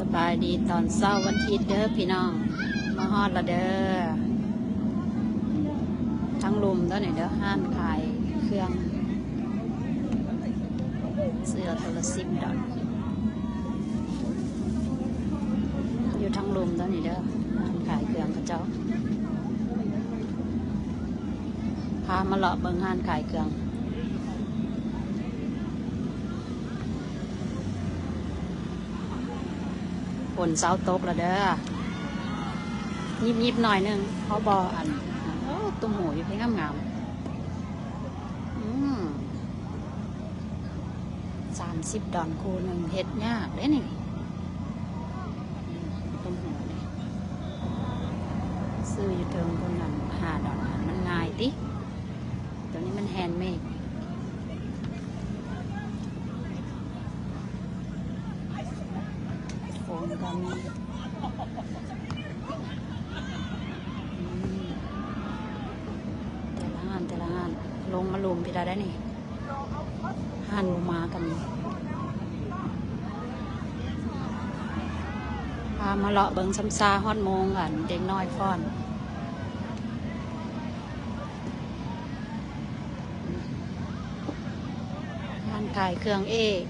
ສະບາຍດີຕອນເຊົ້າວັນທິດເດີພີ່ນ້ອງ ມາຮອດລະເດີ. ທາງລຸ່ມໂຕນີ້ເດີ ຮ້ານຂາຍເຄື່ອງ ເສື້ອໂຕລະສິບດອນ ຢູ່ທາງລຸ່ມໂຕນີ້ເດີ ຮ້ານຂາຍເຄື່ອງເຂົາເຈົ້າ. ພາມາເລາະເບິ່ງຮ້ານຂາຍເຄື່ອງ. ຝົນເຊົາຕົກແລ້ວເດີ ຍິບໆ ໜ້ອຍໜຶ່ງ ເພາະບໍ່ ອັນ ໂອ້ ຕຸ້ມຫູຢູ່ພີ້ງາມໆ. ອືມ ສາມສິບດອນຄູ່ໜຶ່ງ ເຮັດຍາກເດ້ນີ້ ຕຸ້ມຫູນີ້ ຊື້ຢູ່ເທິງພຸ້ນຫັ້ນ ຫ້າດອນ ມັນງ່າຍຕິ. ໂຕນີ້ມັນແຮນເມດ ໂຟມກໍມີ. ອືມ ແຕ່ລະຮ້ານ ແຕ່ລະຮ້ານ ລົງມາລຸ່ມພີ້ລະໄດ໋ນີ້ ຮ້ານບໍ່ມາກໍມີ. ພາມາເລາະເບິ່ງຊຳຊາ ຮອດໂມງ ອັນ ເດັກນ້ອຍຟ້ອນ. ຮ້ານຂາຍເຄື່ອງເອ ງ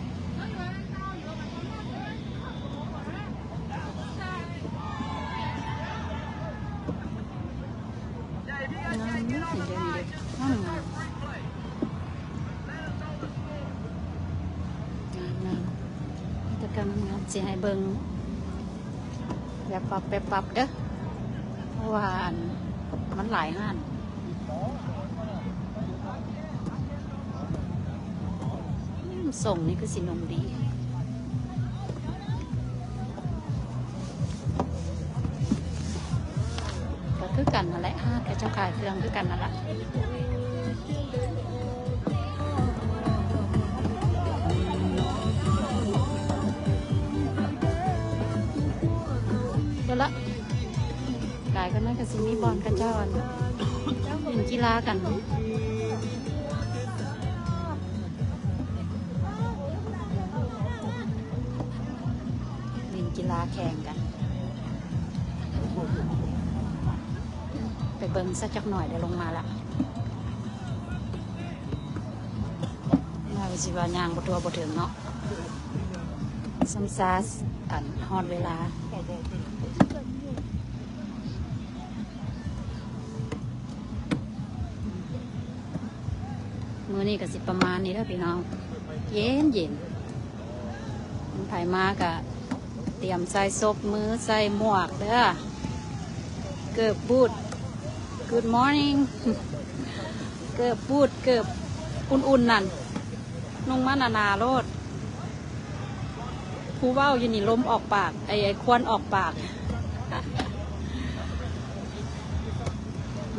າມເນາະ ເຫັນເດີ ງາມ ງາມ ງາມ ມີແຕ່ເຄື່ອງງາມໆ ຊິໃຫ້ເບິ່ງ ແວບວັບແວບວັບເດີ ເພາະວ່າ ອັນ ມັນຫຼາຍຮ້ານ. ອືມ ຊົງນີ້ຄືຊິນຸ່ງດີ ກໍຄືກັນຫັ້ນແຫຼະ ຮ້ານເຂົາເຈົ້າຂາຍເຄື່ອງຄືກັນຫັ້ນລະ. ເບິ່ງລະ ກາຍກັນນັ້ນກໍຊິມີບ່ອນເຂົາເຈົ້າ ອັນ ຫຼິ້ນກິລາກັນ ຫຼິ້ນກິລາແຂ່ງກັນ. ໄປເບິ່ງຊະຈັກໜ້ອຍ ດຽວລົງມາລະ. ວ່າຊິວ່າຍ່າງບໍ່ທົ່ວບໍ່ເຖິງເນາະ ຊຳຊາ ອັນ ຮອດເວລາ. ມື້ນີ້ກໍຊິປະມານນີ້ເດີພີ່ນ້ອງ ເຢັນໆ ໃຜມາກໍຕຽມໃສ່ສົບມື ໃສ່ໝວກເດີ ເກີບບູດ Good morning ເກີບບູດ ເກີບອຸ່ນໆ ນັ້ນ ນຸ່ງມາໜາໆໂລດ. ຜູ້ເວົ້າຢູ່ນີ້ລົມອອກປາກ ໄອ້ ໄອ້ຄວັນອອກປາກ.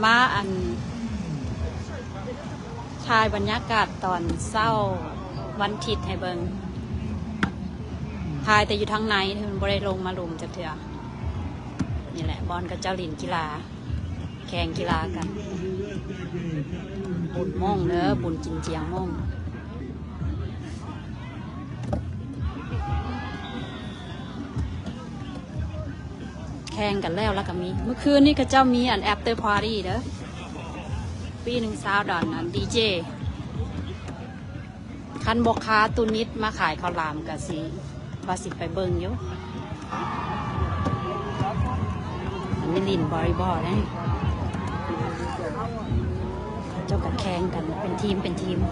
ມາ ອັນ ຖ່າຍບັນຍາກາດຕອນເຊົ້າວັນທິດໃຫ້ເບິ່ງ ຖ່າຍແຕ່ຢູ່ທາງໃນ ມັນບໍ່ໄດ້ລົງມາລຸ່ມຈັກເທື່ອ. ນີ້ແຫຼະ ບ່ອນເຂົາເຈົ້າຫຼິ້ນກິລາ ແຂ່ງກິລາກັນ ບຸນມົ້ງເດີ ບຸນກິນຈຽງມົ້ງ. ແຂ່ງກັນແລ້ວ ແລ້ວກໍມີ ມື້ຄືນນີ້ເຂົາເຈົ້າມີອັນ after party ເດີ ຟຣີໜຶ່ງຊາວດອນ ອັນ ດີເຈ ຄັນບໍ່ຄາຕູນິດມາຂາຍເຂົ້າຫຼາມກະຊິ ວ່າຊິໄປເບິ່ງຢູ່. ອັນນີ້ຫຼິ້ນ volleyball ເດ້ ເຂົາເຈົ້າກໍແຂ່ງກັນເປັນທີມ ເປັນທີມ. ເຂ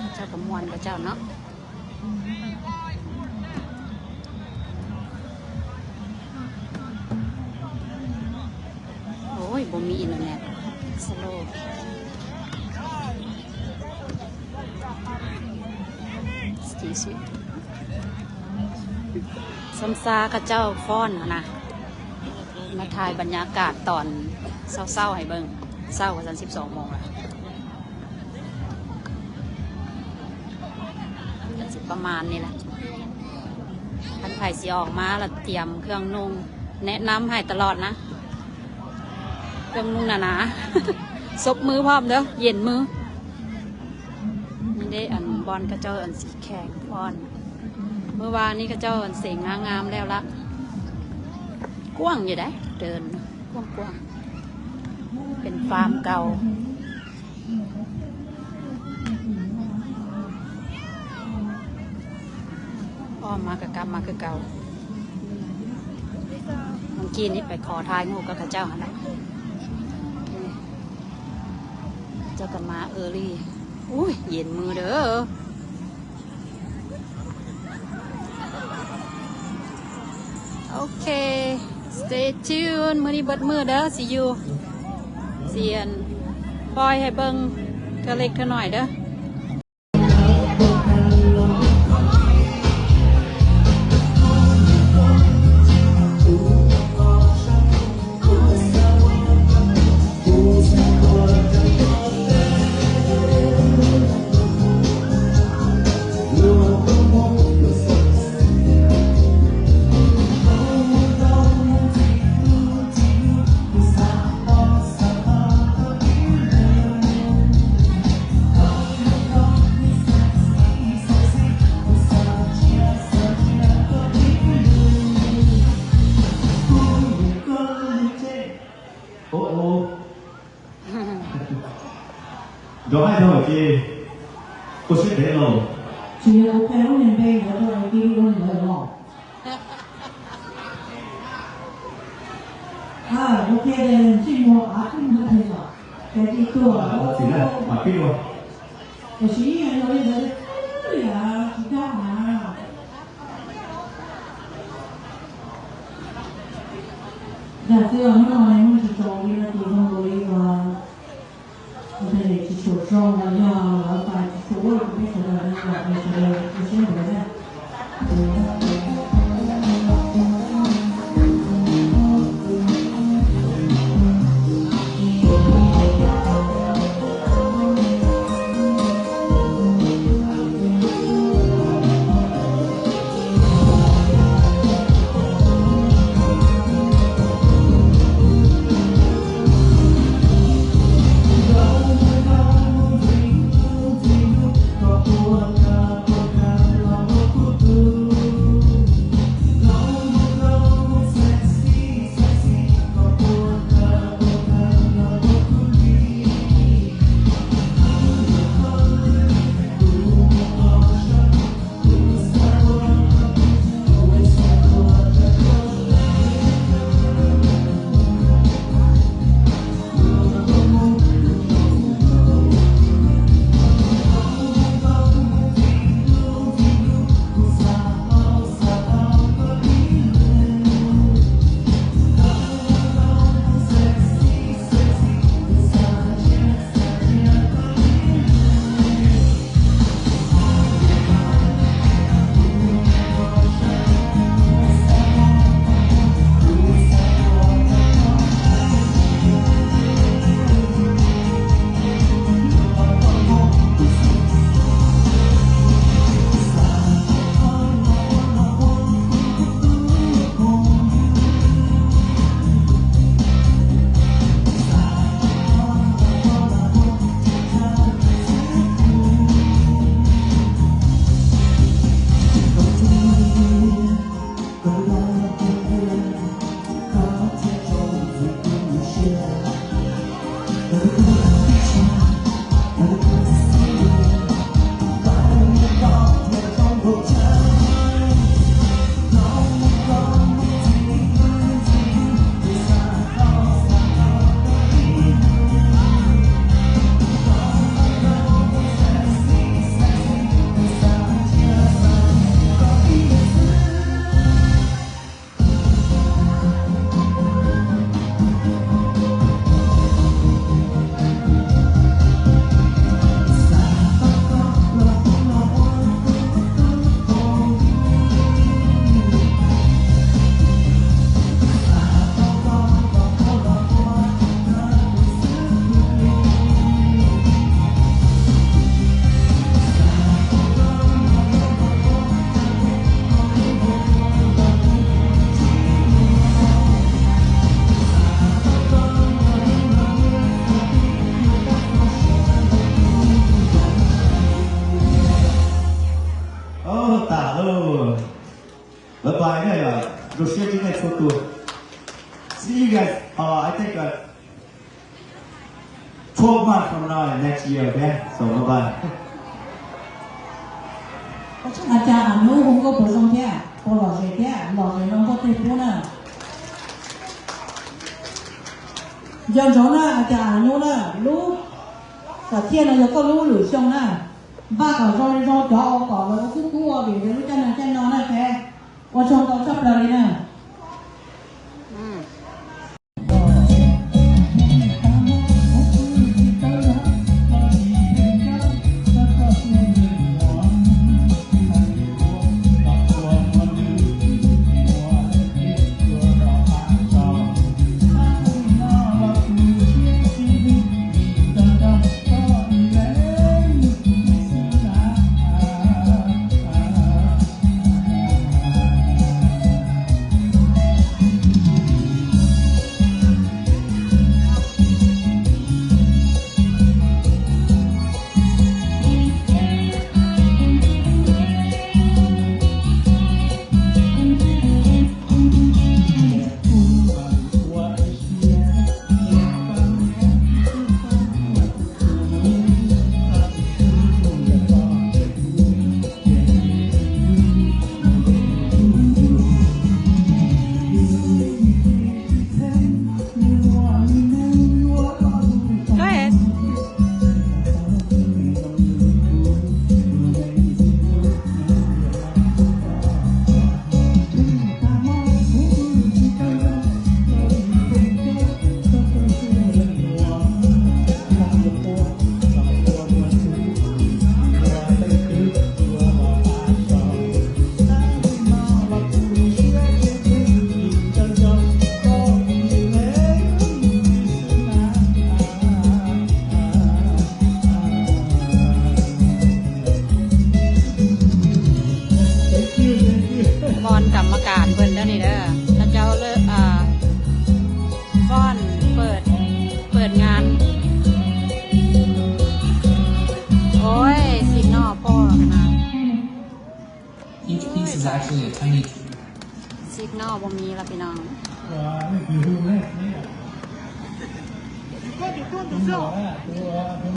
ົາເຈົ້າກໍມ່ວນເຂົາເຈົ້າເນາະ. ໂອ້ຍ ບໍ່ມີອິນເຕີເນັດ ສະໂລ excuse me. ຊຳຊາເຂົາເຈົ້າຟ້ອນຫັ້ນນະ ມາຖ່າຍບັນຍາກາດຕອນເຊົ້າໆໃຫ້ເບິ່ງ ເຊົ້າວ່າຊັ້ນ ສິບສອງໂມງລະ. ກໍຊິປະມານນີ້ແຫຼະ ຄັນໃຜຊິອອກມາລະຕຽມເຄື່ອງນຸ່ງ ແນະນຳໃຫ້ຕະຫຼອດນະ ເຄື່ອງນຸ່ງໜາໆ. ສົບມືພ້ອມເດີ ເຢັນມື. ນີ້ເດ້ ອັນບ່ອນເຂົາເຈົ້າອັນຊິແຂ່ງຟ້ອນ ມື້ວານນີ້ເຂົາເຈົ້າອັນເສັງນາງງາມແລ້ວລະ. ກວ້າງຢູ່ເດ້ ເດີ່ນກວ້າງໆ ເປັນຟາມເກົ່າ. ອ້ອມມາກໍກັບມາຄືເກົ່າ. ເມື່ອກີ້ນີ້ໄປຂໍຖ່າຍຮູບກັບເຂົາເຈົ້າຫັ້ນແຫຼະ. ເຈົ້າກໍມາເອີລີ. ອຸ້ຍ ເຢັນມືເດີ. ໂອເຄ stay tuned ມື້ນີ້ເບິດມື້ເດີ. See you. ຊິອັນ ປ່ອຍໃຫ້ເບິ່ງເທື່ອເລັກເທື່ອໜ້ອຍເດີ. See you guys, uh, I think, uh, twelve months from now and next year, okay? So, bye-bye. ອາຈານອານຸ ຫົງກໍບໍ່ສົ່ງແທ້ ບໍ່ຫຼໍ່ເສຍແທ້ ຫຼໍ່ເສຍນ້ອງກໍຕິດຢູ່ນະ. ຍ້ອນເຈົ້ານະ ອາຈານອານຸນະ ຮູ້ ກະທຽນນະ ກໍຮູ້ຢູ່ຊ່ວງນະ ບາກກະຊອຍຊອຍຈອກອອກກໍເລີຍ ຄື ຄືວ່າເປັນ ເປັນຮູ້ຈັກນະ ແຈ້ງນອນນະແທ້ ວ່າຊ່ວງກໍຈັບລະເລີຍນະ. ບ່ອນກຳມະການເພິ່ນເດີນີ້ເດີ ເຂົາເຈົ້າເລີກ ອ່າ ຟ້ອນເປີດ ເປີດງານ. ໂອ້ຍ ຊິກນໍພໍກັນນະ Each piece is actually a tiny tree. ຊິກນໍບໍ່ມີລະພີ່ນ້ອງ.